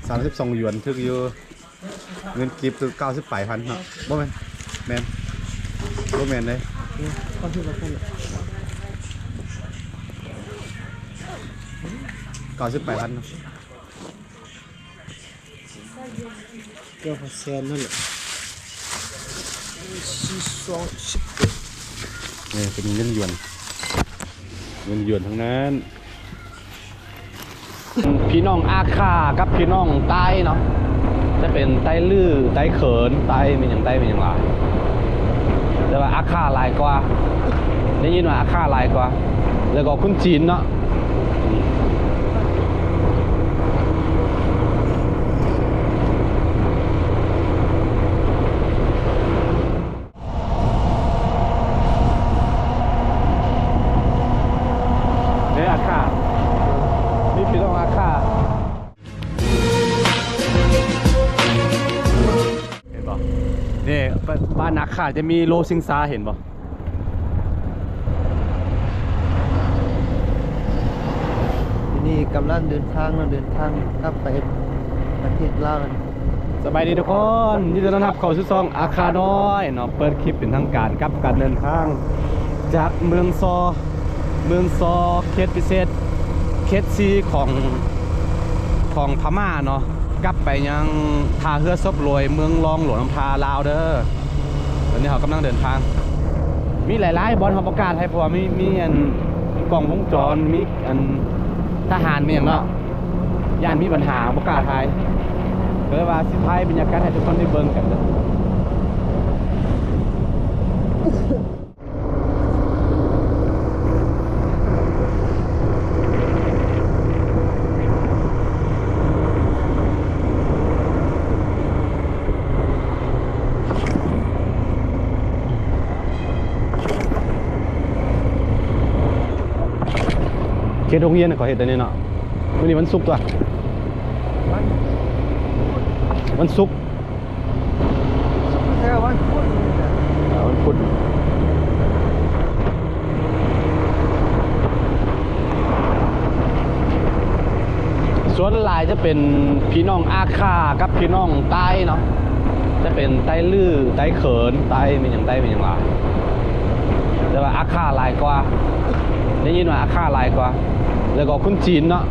ສາມສິບສອງຢວນ ຖືກຢູ່ ເງິນກີບຄືເກົ້າສິບປາຍພັນເນາະ. ບໍ່ແມ່ນ ແມ່ນ ບໍ່ແມ່ນເດ້ ເກົ້າສິບປາຍພັນເນາະ. ເກືອບແສນນັ້ນແຫຼະ ສີ່ສອງສິບເຈັດ. ນີ້ເປັນເງິນຢວນ ເງິນຢວນທັງນັ້ນ. ພີ່ນ້ອງອາຂ້າກັບພີ່ນ້ອງໄຕ້ເນາະ ຈະເປັນໄຕ້ລື້ ໄຕ້ເຂີນ ໄຕ້ແມ່ນຫຍັງ ໄຕ້ແມ່ນຫຍັງຫຼາຍ ແຕ່ວ່າອາຂ້າຫຼາຍກວ່າ ໄດ້ຍິນວ່າອາຂ້າຫຼາຍກວ່າ ແລ້ວກໍຄົນຈີນເນາະ. ເດ້ອາຂ້າ ມີພີ່ນ້ອງອາຂ້າ ເຫັນບໍ່? ນີ້ ບ້ານອາຂ້າຈະມີໂລຊິງຊາ ເຫັນບໍ່? ນີ້ກຳລັງເດີນທາງເນາະ ເດີນທາງກັບໄປປະເທດລາວ. ສະບາຍດີທຸກຄົນ ຍິນດີຕ້ອນຮັບເຂົ້າສູ່ຊ່ອງອາຄານ້ອຍເນາະ. ເປີດຄລິບເປັນທາງການກັບການເດີນທາງຈາກເມືອງຊໍ ເມືອງຊໍ ເຂດພິເສດ ເຂດສີ່ຂອງ ຂອງພະມ້າເນາະ ກັບໄປຍັງທ່າເຮືອສົບໂລຍ ເມືອງລອງ ຫຼວງນ້ຳທາ ລາວເດີ. ຕອນນີ້ເຮົາກຳລັງເດີນທາງ ມີຫຼາຍໆບ່ອນເຮົາບໍ່ກ້າຖ່າຍ ເພາະວ່າມີ ມີອັນ ມີກ້ອງວົງຈອນ ມີອັນ ທະຫານ ມີຫຍັງເນາະ ຢ້ານມີບັນຫາ ບໍ່ກ້າຖ່າຍ ກໍເລີຍວ່າຊິຖ່າຍບັນຍາກາດໃຫ້ທຸກຄົນໄດ້ເບິ່ງກັນເດີ. ເຂດໂຮງຮຽນເຂົາເຮັດອັນນີ້ເນາະ. ມື້ນີ້ວັນສຸກຕົວະ ວັນສຸກ ແທ້ວັນພຸດ ອ່າ ວັນພຸດ. ສ່ວນຫຼາຍຈະເປັນພີ່ນ້ອງອາຂ້າກັບພີ່ນ້ອງໄຕ້ເນາະ ຈະເປັນໄຕ້ລື້ ໄຕ້ເຂີນ ໄຕ້ແມ່ນຫຍັງ ໄຕ້ແມ່ນຫຍັງຫຼາຍ ແຕ່ວ່າອາຂ້າຫຼາຍກວ່າ ໄດ້ຍິນວ່າອາຂ້າຫຼາຍກວ່າ ແລ້ວກໍຄົນຈີນເນາະ.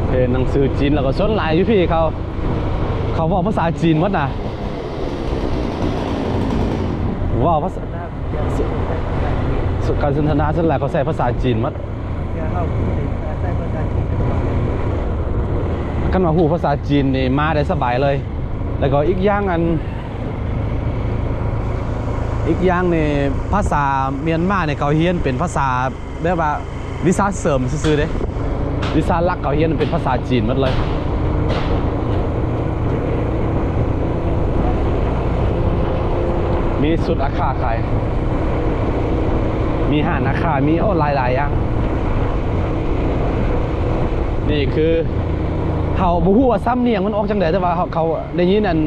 ເຫັນໜັງສືຈີນ ແລ້ວກໍສ່ວນຫຼາຍຢູ່ພີ້ເຂົາ ເຂົາເວົ້າພາສາຈີນໝົດນະ ເວົ້າພາສາ ການສົນທະນາສ່ວນຫຼາຍເຂົາໃຊ້ພາສາຈີນໝົດ. ຄັນວ່າຮູ້ພາສາຈີນນີ້ມາໄດ້ສະບາຍເລີຍ ແລ້ວກໍອີກຢ່າງອັນ ອີກຢ່າງນີ້ພາສາມຽນມານີ້ເຂົາຮຽນເປັນພາສາແບບວ່າວິຊາເສີມຊື່ໆເດ້ ວິຊາຫຼັກເຂົາຮຽນເປັນພາສາຈີນໝົດເລີຍ. ມີຊຸດອາຂ້າຂາຍ ມີຮ້ານອາຂ້າ ມີ ໂອ້ ຫຼາຍໆຢ່າງ. ນີ້ຄືເຮົາບໍ່ຮູ້ວ່າສຳນຽງມັນອອກຈັ່ງໃດ ແຕ່ວ່າເຮົາ ເຂົາໄດ້ຍິນອັນ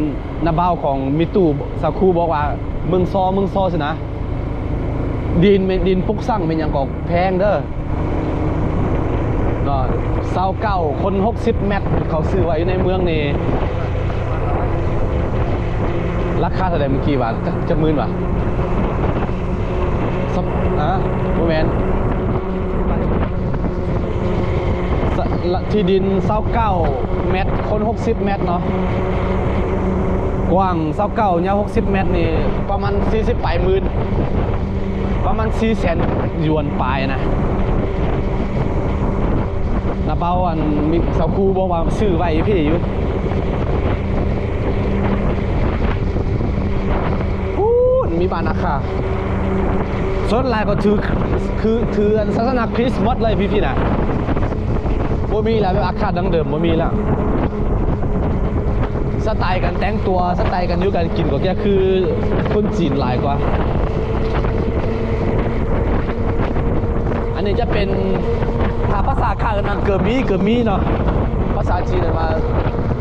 ນ້າບ່າວຂອງມິຕູ່ ຊາຄູ ບອກວ່າເມືອງຊໍ ເມືອງຊໍຊີ້ນະ ດິນແມ່ນດິນປຸກສັງແມ່ນຫຍັງກໍແພງເດີ. ເນາະ ຊາວເກົ້າຄົນ ຫົກສິບແມັດ ເຂົາຊື້ໄວ້ຢູ່ໃນເມືອງນີ້ ລາຄາເທົ່າໃດມື້ກີ້ວ່າ ຈັກ ຈັກໝື່ນຫວາ? ສະ ອາ ບໍ່ແມ່ນ ສະ ລະ ທີ່ດິນຊາວເກົ້າແມັດ ຄົນ ຫົກສິບແມັດເນາະ ກວ້າງຊາວເກົ້າ ຍາວ ຫົກສິບແມັດນີ້ ປະມານ ສີ່ສິບປາຍໝື່ນ ປະມານ ສີ່ແສນ ຢວນປາຍນະ. ນາເປົາ ອັນ ມີຊາວຄູບອກວ່າຊື້ໄວ້ຢູ່ພີ້ຢູ່ ພຸ້ນມີບ້ານອາຄາ ສ່ວນຫຼາຍກໍຖື ຄື ຖືອັນສາສະໜາຄຣິສໝົດເລີຍພີ້ໆນະ ບໍ່ມີແລ້ວ ແບບອາຄາດດັ່ງເດີມບໍ່ມີແລ້ວ. ສະໄຕການແຕ່ງຕົວ ສະໄຕການຢູ່ການກິນກໍຈະຄືຄົນຈີນຫຼາຍກວ່າ. ອັນນີ້ຈະເປັນ ຖ້າພາສາຂ້າງອື່ນມັນເກີມີ ເກີມີເນາະ ພາສາຈີນເອີ້ນວ່າ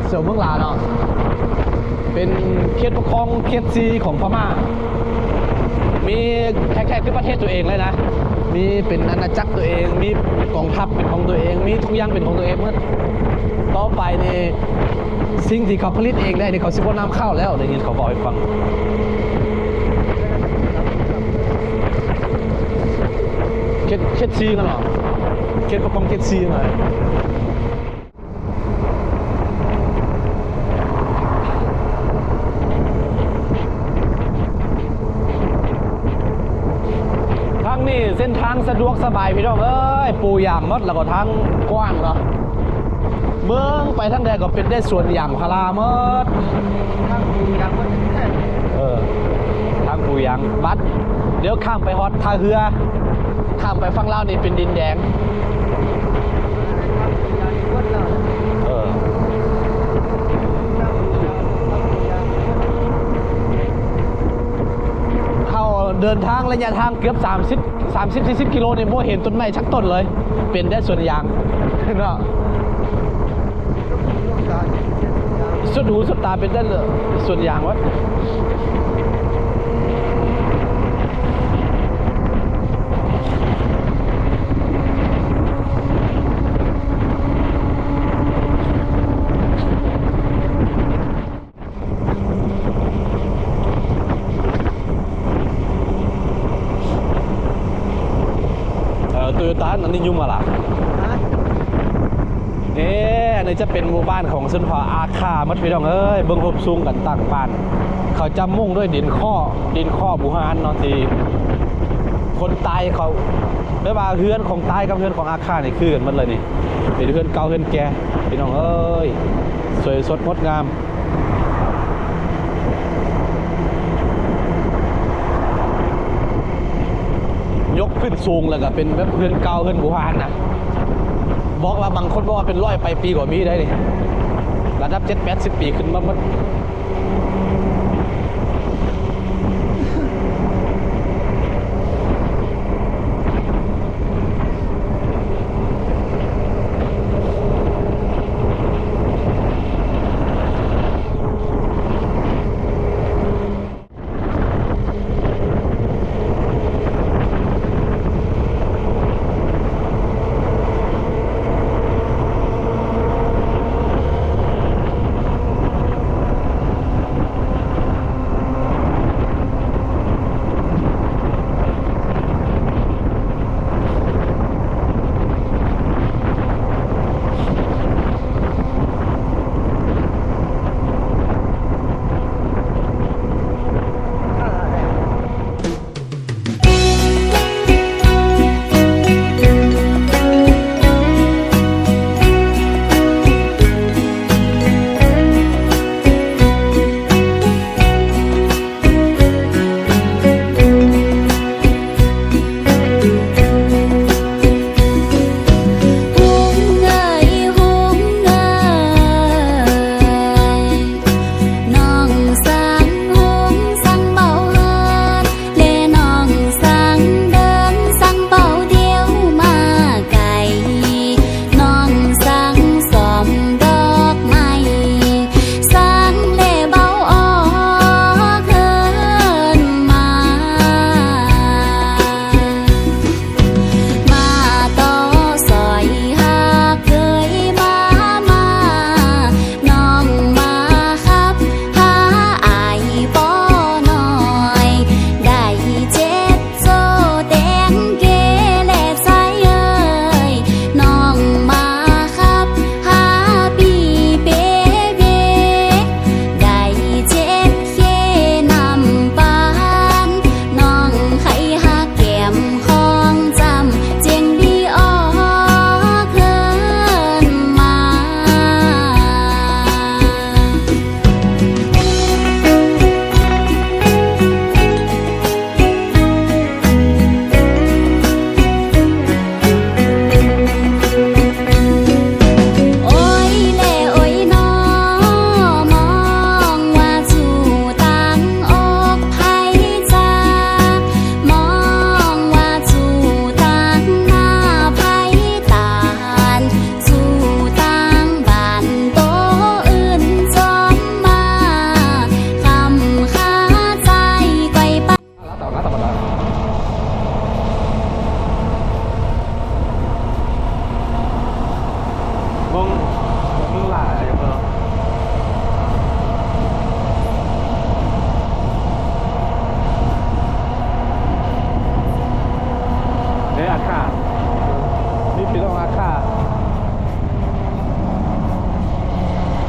ເສີວເມືອງລາເນາະ. ເປັນເຂດປົກຄອງເຂດສີ່ຂອງພະມ້າ ມີຄ້າຍໆຄືປະເທດຕົວເອງເລີຍນະ ມີເປັນອານາຈັກຕົວເອງ ມີກອງທັບເປັນຂອງຕົວເອງ ມີທຸກຢ່າງເປັນຂອງຕົວເອງໝົດ. ຕໍ່ໄປນີ້ ສິ່ງທີ່ເຂົາຜະລິດເອງໄດ້ນີ້ ເຂົາຊິບໍ່ນຳເຂົ້າແລ້ວ ໄດ້ຍິນເຂົາເວົ້າໃຫ້ຟັງ. ເຂດ ເຂດສີ່ຫັ້ນເນາະ ເຂດປົກຄອງເຂດສີ່ຫັ້ນນະ. ທາງນີ້ເສັ້ນທາງສະດວກສະບາຍພີ່ນ້ອງເອີຍ ປູຢາງໝົດ ແລ້ວກໍທາງກວ້າງເນາະ ເບິ່ງໄປທາງໃດກໍເປັນແຕ່ສວນຢາງພາລາໝົດ ທາງປູຢາງໝົດ. ເອີ ທາງປູຢາງ ບັດ ດຽວຂ້າມໄປຮອດທ່າເຮືອ ຂ້າມໄປຝັ່ງລາວນີ້ເປັນດິນແດງ. ເອີ ເຮົາເດີນທາງໄລຍະທາງເກືອບສາມສິບ ສາມສິບ ສີ່ສິບກິໂລນີ້ ບໍ່ເຫັນຕົ້ນໄມ້ຈັກຕົ້ນເລີຍ ເປັນແຕ່ສວນຢາງເນາະ. ສຸດຫູສຸດຕາເປັນແຕ່ສວນຢາງເບິດ. ໂຕໂຍຕ້າ ອັນນີ້ຫຍຸ້ງມາລະ ເອີ ອັນນີ້ຈະເປັນໝູ່ບ້ານຂອງຊົນເຜົ່າອາຂ່າໝົດພີ່ນ້ອງເອີຍ ເບິ່ງຮູບສູງການຕັ້ງບ້ານ ເຂົາຈະມຸງດ້ວຍດິນເຄາະ ດິນເຄາະບູຮານເນາະ ທີ່ຄົນໃຕ້ເຂົາ ແບບວ່າເຮືອນຂອງໃຕ້ກັບເຮືອນຂອງອາຂ່ານີ້ຄືກັນໝົດເລີຍນີ້ ເປັນເຮືອນເກົ່າເຮືອນແກ່ພີ່ນ້ອງເອີຍ ສວຍສົດງົດງາມ. ຍົກຂຶ້ນສູງ ແລ້ວກໍເປັນແບບເຮືອນເກົ່າເຮືອນບູຮານນະ ບອກວ່າບາງຄົນບອກວ່າເປັນຮ້ອຍປາຍປີກໍມີໄດ໋ນີ້ ລະດັບເຈັດແປດສິບປີຂຶ້ນມາໝົດ. ເ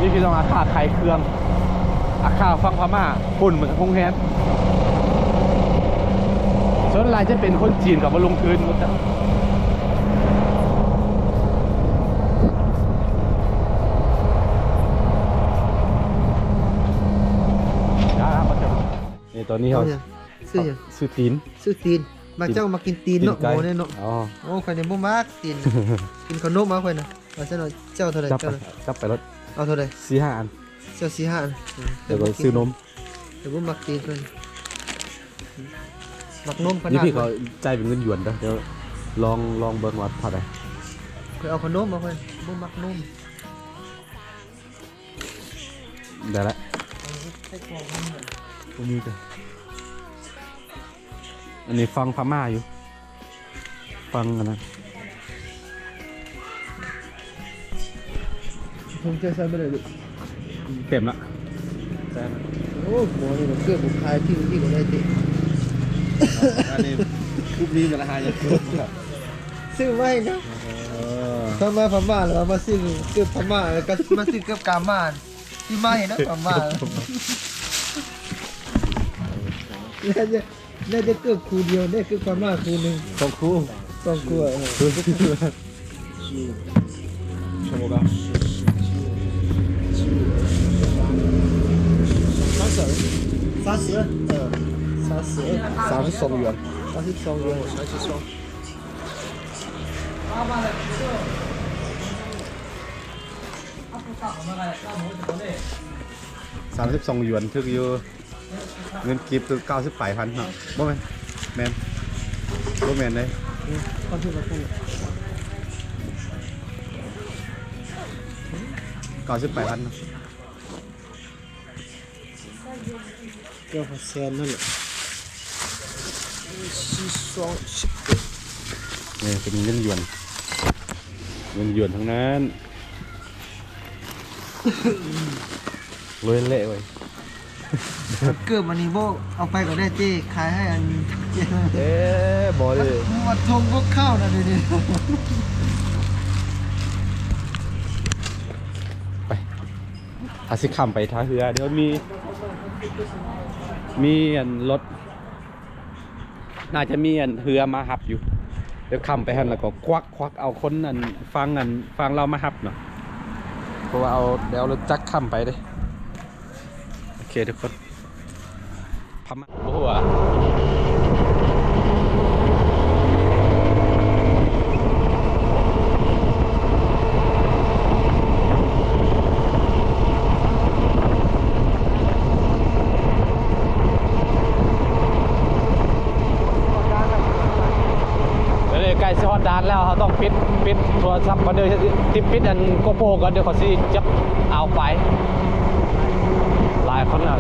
ນີ້ພີ່ນ້ອງ ອາຄາຂາຍເຄື່ອງ ອາຄາຝັ່ງພະມ້າ ພຸ້ນໂຮງແຮມ ສ່ວນຫຼາຍຈະເປັນຄົນຈີນເຂົາມາລົງທຶນໝົດ. ນີ້ ຕອນນີ້ເຮົາ ຊື້ຫຍັງ? ຊື້ຕີນ ຊື້ຕີນ. ມາ ເຈົ້າມັກກິນຕີນເນາະ ຕີນໄກ່ ໝໍນີ້ເນາະ. ອໍ ໂອ້ ຂ້ອຍນີ້ບໍ່ມັກຕີນ ກິນເຂົ້າໜົມເອົາຂ້ອຍນະ. ວ່າຊັ້ນເນາະ ເຈົ້າເທົ່າໃດ? ຈັບໄປ ເຈົ້າເທົ່າໃດ? ຈັບໄປໂລດ. ເອົາເທົ່າໃດ? ສີ່ຫ້າອັນ. ເຈົ້າສີ່ຫ້າອັນ. ອືມ ແລ້ວກໍຊື້ນົມ. ແຕ່ບໍ່ມັກຕີນເພິ່ນ ມັກນົມຂະໜາດ. ນີ້ພີ່ເຂົາຈ່າຍເປັນເງິນຢວນເດີ. ດຽວລອງ ລອງເບິ່ງວ່າເທົ່າໃດ. ຂ້ອຍເອົາເຂົ້າໜົມມາ ຂ້ອຍບໍ່ມັກນົມ. ໄດ້ລະ ບໍ່ມີເດີ. ອັນນີ້ຝັ່ງພະມ້າຢູ່ ຝັ່ງອັນນັ້ນ. ເພິ່ນຈະໃສ່ບໍ່ໄດ້ເລີຍ. ເຕັມລະ ໃສ່ລະ. ໂອ້ ໝໍນີ້ກໍເກືອບບໍ່ຂາຍທີ່ ທີ່ກໍໄດ້ຕິ. ອັນນີ້ກຸ່ມນີ້ມັນລະຫາຍາກ ຊື້ໄວ້ນະ. ເອີ ຖ້າມາພະມ້າແລ້ວມາຊື້ເກີບພະມ້າ ແລ້ວກໍມາຊື້ເກີບກາມາ ທີ່ມາເຫັນນະ ປະມານ ໜ້າຈະ ໜ້າຈະເກີບຄູ່ດຽວເດ້ ເກີບພະມ້າຄູ່ໜຶ່ງ ສອງຄູ່ ສອງຄູ່. ເອີ ສາມສິບ ສາມສິບ ສາມສິບສອງຢວນ ສາມສິບສອງຢວນ. ສາມສິບສອງຢວນ ຖືກຢູ່ ເງິນກີບຄືເກົ້າສິບປາຍພັນເນາະ. ບໍ່ແມ່ນ ແມ່ນ ບໍ່ແມ່ນເດ້ ເກົ້າສິບປາຍພັນເນາະ. ເກືອບແສນນັ້ນແຫຼະ ສີ່ສອງສິບເຈັດ. ນີ້ເປັນເງິນຢວນ ເງິນຢວນທັງນັ້ນ ລວຍແຫຼະເວີຍ. ເກີບອັນນີ້ບໍ່ເອົາໄປກໍໄດ້ເຈ້ ຂາຍໃຫ້ອັນ ເອີ ບໍ່ເດ້ ວັດທົ່ງພວກເຂົານະ ດຽວນີ້. ໄປ ເຮົາຊິຂ້າມໄປທ່າເຮືອ ດຽວມີ ມີອັນລົດ ໜ້າຈະມີອັນເຮືອມາຮັບຢູ່. ດຽວຂ້າມໄປຫັ້ນ ແລ້ວກໍຄວັກ ຄວັກເອົາຄົນອັນ ຝັ່ງອັນ ຝັ່ງລາວມາຮັບເນາະ ເພາະວ່າເອົາ ໄດ້ເອົາລົດຈັກຂ້າມໄປເດ້. ໂອເຄທຸກຄົນ ພະມ້າ ບໍ່ຮູ້ວ່າ ດຽວນີ້ໃກ້ຊິຮອດດ່ານແລ້ວ ເຮົາຕ້ອງປິດ ປິດໂທລະສັບກ່ອນເດີ ຕິດ ປິດອັນໂກໂປຣກ່ອນ ດຽວເຂົາຊິຈັບເອົາໄປ. ຫຼາຍຄົນແລ້ວ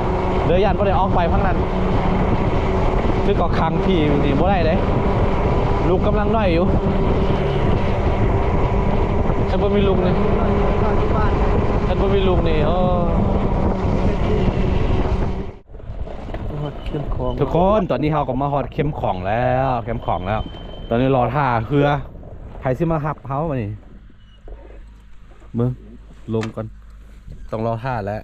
ເດີຢ້ານບໍ່ໄດ້ອອກໄປທາງນັ້ນ ຄືກໍຂັງທີ່ນີ້ບໍ່ໄດ້ເດ້ ລູກກຳລັງນ້ອຍຢູ່. ຄັນບໍ່ມີລູກນີ້ ຄັນບໍ່ມີລູກນີ້ ໂອ້ ຮອດເຂມຂອງ ທຸກຄົນ. ຕອນນີ້ເຮົາກໍມາຮອດເຂມຂອງແລ້ວ ເຂມຂອງແລ້ວ. ຕອນນີ້ລໍຖ້າເຮືອ ໃຜຊິມາຮັບເຮົາບັດນີ້ ເບິ່ງ ລົງກ່ອນ ຕ້ອງລໍຖ້າແຫຼະ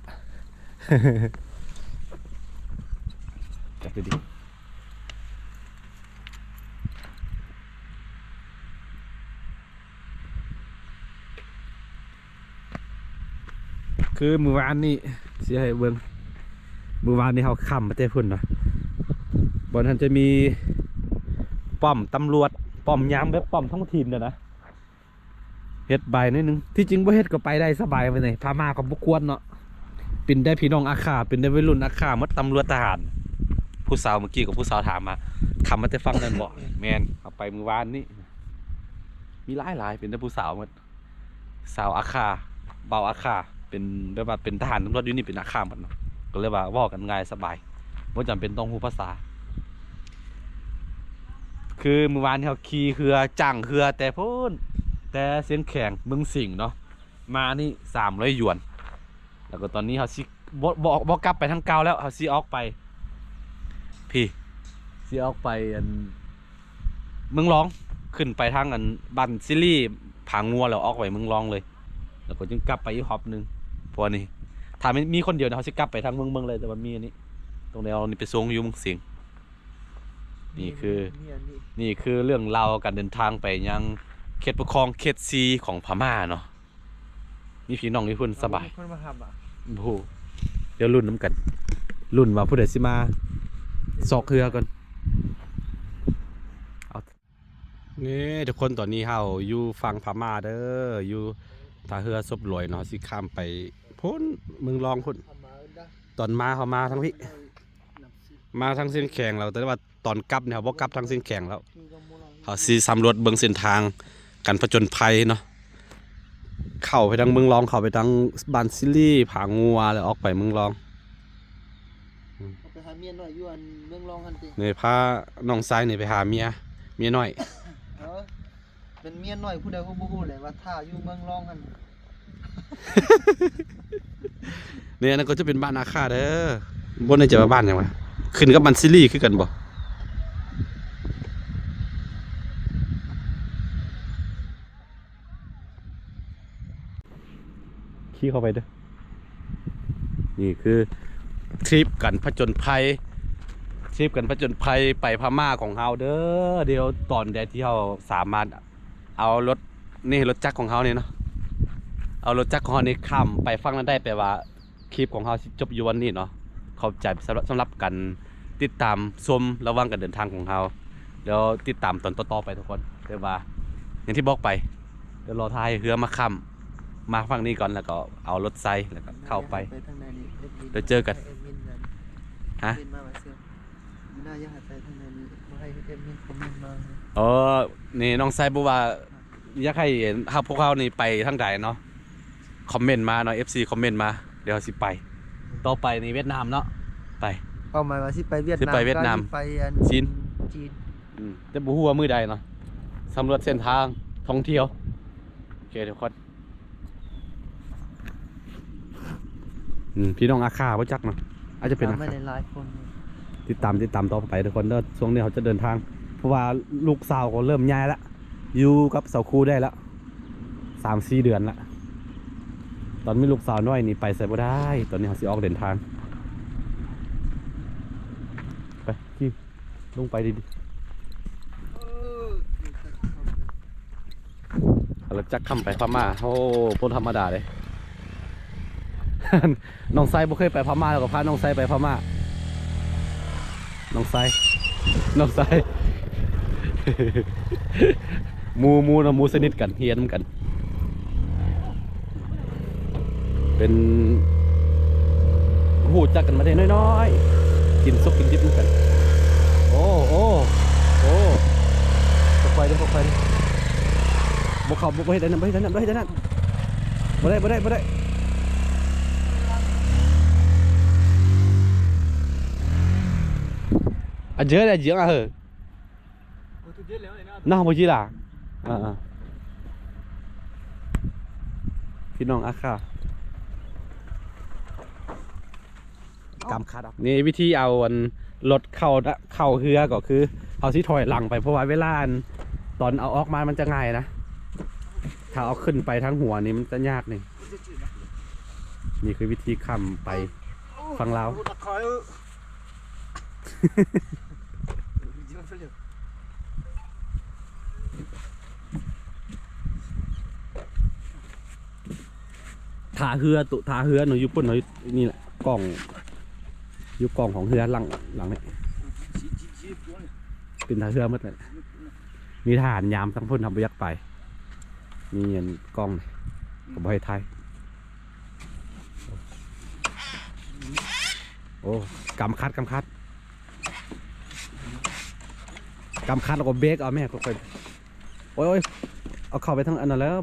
ຈັບດີໆ. ຄືມື້ວານນີ້ ຊິໃຫ້ເບິ່ງ ມື້ວານນີ້ເຮົາຂ້າມມາແຕ່ພຸ້ນນະ ບ່ອນຫັ້ນຈະມີປ້ອມຕຳຫຼວດ ປ້ອມຍາມແບບປ້ອມທ້ອງຖິ່ນນະນະ ເຮັດບາຍໜ້ອຍໜຶ່ງ. ທີ່ຈິງບໍ່ເຮັດກໍໄປໄດ້ສະບາຍ ມື້ນີ້ພະມ້າກໍບໍ່ກວນເນາະ. ເປັນໄດ້ພີ່ນ້ອງອາຄາ ເປັນໄດ້ໄວລຸ້ນອາຄາໝົດ ຕຳຫຼວດ ທະຫານ. ຜູ້ສາວ ເມື່ອກີ້ກໍຜູ້ສາວຖາມວ່າ ຂ້າມມາແຕ່ຝັ່ງນັ້ນບໍ່? ແມ່ນ ເຮົາໄປມື້ວານນີ້ ມີຫຼາຍໆ ເປັນແຕ່ຜູ້ສາວໝົດ ສາວອາຄາ ບ່າວອາຄາ ເປັນແບບວ່າເປັນທະຫານຕຳຫຼວດຢູ່ນີ້ ເປັນອາຄາໝົດເນາະ ກໍເລີຍວ່າເວົ້າກັນງ່າຍສະບາຍ ບໍ່ຈຳເປັນຕ້ອງຮູ້ພາສາ. ຄືມື້ວານນີ້ເຮົາຂີ່ເຮືອ ຈ້າງເຮືອແຕ່ພຸ້ນ ແຕ່ຊຽງແຂງ ເມືອງສິງເນາະ ມານີ້ສາມຮ້ອຍຢວນ. ແລ້ວກໍຕອນນີ້ເຮົາຊິ ບໍ່ ບໍ່ ບໍ່ກັບໄປທາງເກົ່າແລ້ວ ເຮົາຊິອອກໄປພີ້ ຊິອອກໄປອັນ ເມືອງລອງ ຂຶ້ນໄປທາງອັນບ້ານຊີລີ ຜາງົວ ແລ້ວອອກໄປເມືອງລອງເລີຍ ແລ້ວກໍຈຶ່ງກັບໄປອີກຮອບໜຶ່ງ. າະວ່ານີ້ ຖ້າມີ ມີຄົນດຽວນີ້ ເຮົາຊິກັບໄປທາງເມືອງເມືອງເລີຍ ແຕ່ວ່າມີອັນນີ້ ຕ້ອງໄດ້ເອົານີ້ໄປສົ່ງຢູ່ເມືອງສິງ. ນີ້ຄື ນີ້ ນີ້ຄືເລື່ອງລາວການເດີນທາງໄປຍັງເຂດປົກຄອງເຂດສີ່ຂອງພະມ້າເນາະ. ມີພີ່ນ້ອງຢູ່ພຸ້ນສະບາຍ. ເອົາ ມີຄົນມາຮັບອະ? ບໍ່ຮູ້ ດຽວລຸ້ນນຳກັນ ລຸ້ນວ່າຜູ້ໃດຊິມາຊອກເຮືອກ່ອນ. ເອົາ ນີ້ທຸກຄົນ ຕອນນີ້ເຮົາຢູ່ຝັ່ງພະມ້າເດີ ຢູ່ທ່າເຮືອສົບຫຼວຍເນາະ ເຮົາຊິຂ້າມໄປພຸ້ນ ເມືອງລອງພຸ້ນ. ຕອນມາເຮົາມາທາງພີ້ ມາທາງຊຽງແຂງແລ້ວ ແຕ່ວ່າ ຕອນກັບນີ້ເຮົາບໍ່ກັບທາງຊຽງແຂງແລ້ວ ເຮົາຊິສຳຫຼວດເບິ່ງເສັ້ນທາງການຜະຈົນໄພເນາະ ເຂົ້າໄປທາງເມືອງລອງ ເຂົ້າໄປທາງບ້ານຊີລີ ຜາງົວ ແລ້ວອອກໄປເມືອງລອງ. ອືມ ເຮົາໄປຫາເມຍນ້ອຍຢູ່ອັນເມືອງລອງຫັ້ນຕິ ນີ້ພານ້ອງຊາຍນີ້ໄປຫາເມຍ ເມຍນ້ອຍ. ເອີ ເປັນເມຍນ້ອຍຜູ້ໃດກໍບໍ່ຮູ້ແຫຼະ ວ່າຖ້າຢູ່ເມືອງລອງຫັ້ນ. ນີ້ ອັນນັ້ນກໍຈະເປັນບ້ານອາຄາເດີ ບໍ່ແນ່ໃຈວ່າບ້ານຫຍັງວະ ຂຶ້ນກັບບ້ານຊີລີຄືກັນບໍ່? ຂີ່ເຂົ້າໄປເດີ. ນີ້ຄືທຣິບການຜະຈົນໄພ ທຣິບການຜະຈົນໄພໄປພະມ້າຂອງເຮົາເດີ. ດຽວຕອນໃດທີ່ເຮົາສາມາດເອົາລົດນີ້ ລົດຈັກຂອງເຮົານີ້ເນາະ ເອົາລົດຈັກຂອງເຮົານີ້ຂ້າມໄປຝັ່ງນັ້ນໄດ້ ແປວ່າຄລິບຂອງເຮົາຊິຈົບຢູ່ວັນນີ້ເນາະ. ຂອບໃຈສຳລັບ ສຳລັບການຕິດຕາມຊົມລະຫວ່າງການເດີນທາງຂອງເຮົາ ແລ້ວຕິດຕາມຕອນຕໍ່ໆໄປທຸກຄົນ. ແຕ່ວ່າຢ່າງທີ່ບອກໄປ ດຽວລໍຖ້າໃຫ້ເຮືອມາຂ້າມ ມາຝັ່ງນີ້ກ່ອນ ແລ້ວກໍເອົາລົດໃສ່ ແລ້ວກໍເຂົ້າໄປ ໄປທາງໃດນີ້ ແລ້ວເຈີກັນ. ແອັດມິນນັ້ນ ຮະ? ແອັດມິນມາວ່າເຊື່ອ ມີໜ້າຢາກໃຫ້ໄປທາງໃດນີ້ ບໍ່ໃຫ້ເອັດມິນຄອມເມັນມາ. ເອີ ນີ້ນ້ອງຊາຍບໍ່ວ່າ ຢາກໃຫ້ເຫັນ ຫາກພວກເຮົານີ້ໄປທາງໃດເນາະ ຄອມເມັນມາເນາະ ເອັຟຊີ ຄອມເມັນມາ ດຽວເຮົາຊິໄປ. ຕໍ່ໄປນີ້ຫວຽດນາມເນາະ ໄປ ເປົ້າໝາຍວ່າຊິໄປຫວຽດນາມ ຊິໄປຫວຽດນາມ ກັບໄປອັນ ຈີນ ຈີນ. ອືມ ແຕ່ບໍ່ຮູ້ວ່າມື້ໃດເນາະ ສຳຫຼວດເສັ້ນທາງທ່ອງທ່ຽວ. ໂອເຄທຸກຄົນ. ອືມ ພີ່ນ້ອງອາຄາບໍ່ຈັກເນາະ ອາດຈະເປັນອາຄາ ຫຼາຍໆຄົນ. ຕິດຕາມ ຕິດຕາມຕໍ່ໄປທຸກຄົນເດີ. ຊ່ວງນີ້ເຮົາຈະເດີນທາງ ເພາະວ່າລູກສາວກໍເລີ່ມໃຫຍ່ລະ ຢູ່ກັບສາວຄູໄດ້ລະ ສາມສີ່ເດືອນລະ. ຕອນມີລູກສາວນ້ອຍນີ້ໄປໃສບໍ່ໄດ້. ຕອນນີ້ເຮົາຊິອອກເດີນທາງ ໄປ ຂີ່ລົງໄປດີໆ. ເອົາລົດຈັກຂ້າມໄປພະມ້າ ໂອ້ ບໍ່ທຳມະດາເດ້. ນ້ອງຊາຍບໍ່ເຄີຍໄປພະມ້າ ແລ້ວກໍພານ້ອງຊາຍໄປພະມ້າ. ນ້ອງຊາຍ ນ້ອງຊາຍ ໝູ່ ໝູ່ເນາະ ໝູ່ສະໜິດກັນ ຮຽນນຳກັນ. ເປັນ ຮູ້ຈັກກັນມາແຕ່ນ້ອຍໆ ກິນສຸກກິນດິບນຳກັນ. ໂອ້ ໂອ້ ໂອ້ ຄ່ອຍໆເດີ ຄ່ອຍໆເດີ. ບໍ່ເຂົ້າ ບໍ່ ບໍ່ເຮັດອັນນັ້ນ ບໍ່ເຮັດອັນນັ້ນ ບໍ່ເຮັດອັນນັ້ນ ບໍ່ໄດ້ ບໍ່ໄດ້ ບໍ່ໄດ້. ອາເຈີ ອາເຈີ ອາເຮີ. ນະ ບໍ່ຈີລະ ອ່າໆ ພີ່ນ້ອງອາຄາ ກຳຄັດ. ນີ້ວິທີເອົາອັນລົດເຂົ້າ ເຂົ້າເຮືອກໍຄື ເຮົາຊິຖອຍຫຼັງໄປ ເພາະວ່າເວລາອັນ ຕອນເອົາອອກມາມັນຈະງ່າຍນະ ຖ້າເອົາຂຶ້ນໄປທາງຫົວນີ້ມັນຈະຍາກນີ້. ນີ້ຄືວິທີຂ້າມໄປຝັ່ງລາວ. ທ່າເຮືອໂຕ ທ່າເຮືອເນາະ ຢູ່ພຸ້ນເນາະ ຢູ່ນີ້ແຫຼະ ກ້ອງ ຢູ່ກ້ອງຂອງເຮືອຫຼັງ ຫຼັງນີ້ ເປັນທ່າເຮືອໝົດແຫຼະ. ມີທະຫານຍາມທາງພຸ້ນ ເຮົາບໍ່ຢາກໄປ ມີອັນກ້ອງນີ້ ກໍບໍ່ໃຫ້ຖ່າຍ. ໂອ້ ກຳຄັດ ກຳຄັດ ກຳຄັດ ແລ້ວກໍເບຣກເອົາແມ່ ຄ່ອຍໆ. ໂອ້ຍ ໂອ້ຍ ເອົາເຂົ້າໄປທາງອັນນັ້ນແລ້ວ.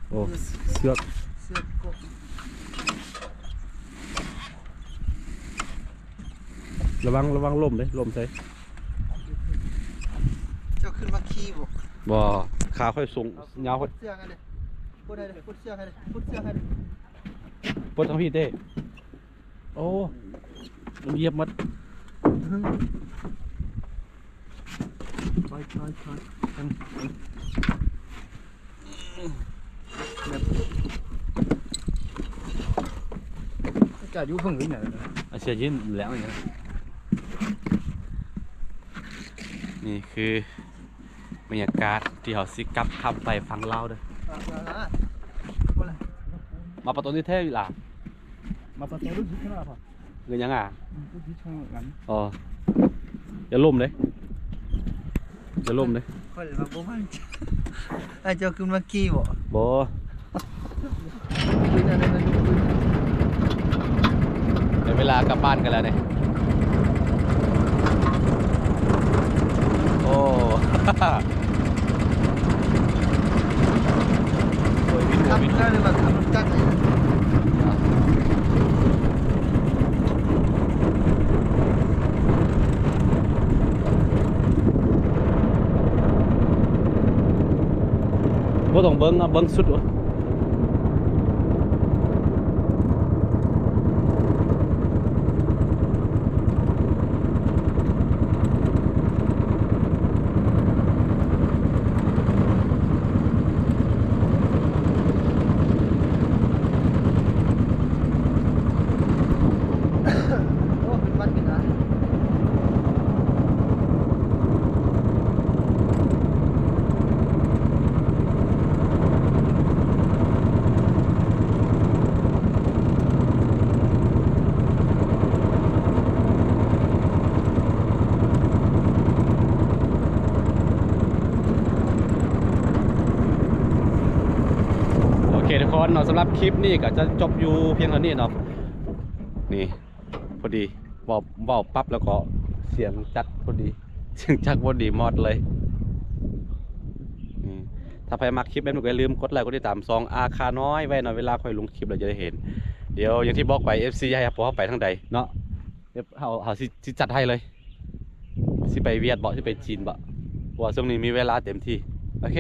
ໂອ້ ເຊືອກ ເຊືອກກໍ ລະວັງ ລະວັງລົ້ມເດ້ ລົ້ມໃສ່. ເຈົ້າຂຶ້ນມາຂີ່ບໍ່? ບໍ່ ຂາຂ້ອຍສູງ ເອົາ ຍາວ ເອົາ ປົດເຊືອກໃຫ້ເດ້ ປົດໃຫ້ເດ້ ປົດເຊືອກໃຫ້ເດ້ ປົດເຊືອກໃຫ້ເດ້ ປົດທາງພີ້ເຕ້. ໂອ້ ມັນຢຽບໝົດ. ອາກາດຢູ່ເພິ່ງນີ້ນະ ອາເຊຍຍິນແຫຼງນີ້ນະ. ນີ້ຄືບັນຍາກາດທີ່ເຮົາຊິກັບຂ້າມໄປຝັ່ງລາວເດີ. ມາປະຕູນີ້ແທ້ອີ່ຫຼ້າ ມາປະຕູນີ້ແທ້. ເງິນຫຍັງອ່ະ? ອໍ ຢ່າລົ້ມເດ້ ຢ່າລົ້ມເດ້. ຂ້ອຍລະບໍ່ໝັ້ນໃຈ. ອ້າຍເຈົ້າຂຶ້ນມາຂີ່ບໍ່? ບໍ່. ໄດ້ເວລາກັບບ້ານກັນແລ້ວເດ້. ໂອ້ ໂອ້ຍ ວິນຫົວ ວິນຫົວ. ບໍ່ຕ້ອງເບິ່ງ ເອົາເບິ່ງສຸດໂລດ. ໂອ້ ເປັນຫວັດຢູ່ນະ. ໂອເຄທຸກຄົນເນາະ ສຳລັບຄລິບນີ້ກໍຈະຈົບຢູ່ພຽງເທົ່ານີ້ເນາະ. ນີ້ ພໍດີ ເວົ້າ ເວົ້າປັບແລ້ວກໍສຽງຈັກພໍດີ ສຽງຈັກພໍດີມອດເລີຍ. ອືມ ຖ້າໃຜມັກຄລິບແບບນີ້ກໍຢ່າລືມກົດໄລກົດຕິດຕາມຊ່ອງອາຄານ້ອຍໄວ້ເນາະ ເວລາຂ້ອຍລົງຄລິບແລ້ວຈະໄດ້ເຫັນ. ດຽວຢ່າງທີ່ບອກໄປ ເອັຟຊີ ຢາກໃຫ້ພວກເຮົາໄປທາງໃດເນາະ ດຽວເຮົາ ເຮົາຊິ ຊິຈັດໃຫ້ເລີຍ. ຊິໄປຫວຽດບໍ ຊິໄປຈີນບໍ ເພາະວ່າຊ່ວງນີ້ມີເວລາເຕັມທີ່. ໂອເຄ.